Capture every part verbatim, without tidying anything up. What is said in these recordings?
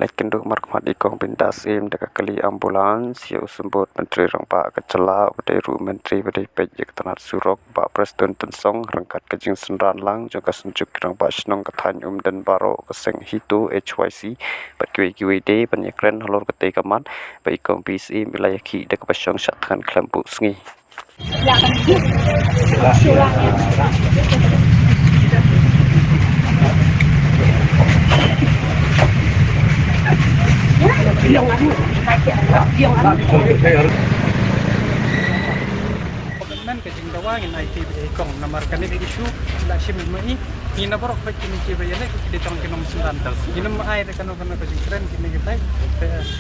Ïakynduh markhmat i Kong Bindas Syiem da ka kali ambulance ïa u Symbud Myntri Rangbah ka jylla, u ba dei ruh u Myntri ba dei peit ïa ka tnat surok, Bah Prestone Tynsong, ryngkat ka jingsynran lang jong ka Synjuk ki Rangbah Shnong ka thaiñ Umden baroh, ka seng HITO, H Y C bad kiwei kiwei de ban ïakren halor katei ka mat ba i Kong B. Syiem i la ïakhih da kaba shong shah thngan khlem buh sngi. Commitment ka jingdawa ngin ai ti bad i Kong namar kane ka issue la shim i ma i. Ngi na baroh peit kine ki ba ïaleh ki dei tang ki nongsynran. Ngin ym ai da kano kano ka jingkren kine ki tai.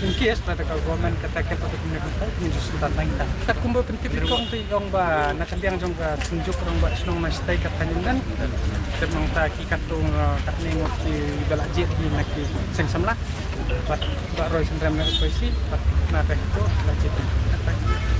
In case lada ka government ka tackle pat kine ki tai, ngin ju synran lang kita. Kat kumba pyntip i Kong te i ong ba na ka liang jong ka Synjuk Rangbah Shnong na shatai ka thaiñ Umden, te nangta ki katto, eh, katne ngut ki ba la jied ki na ki seng samla. Bad Bah Roysonrem na H Y C bad na ka HITO la jied.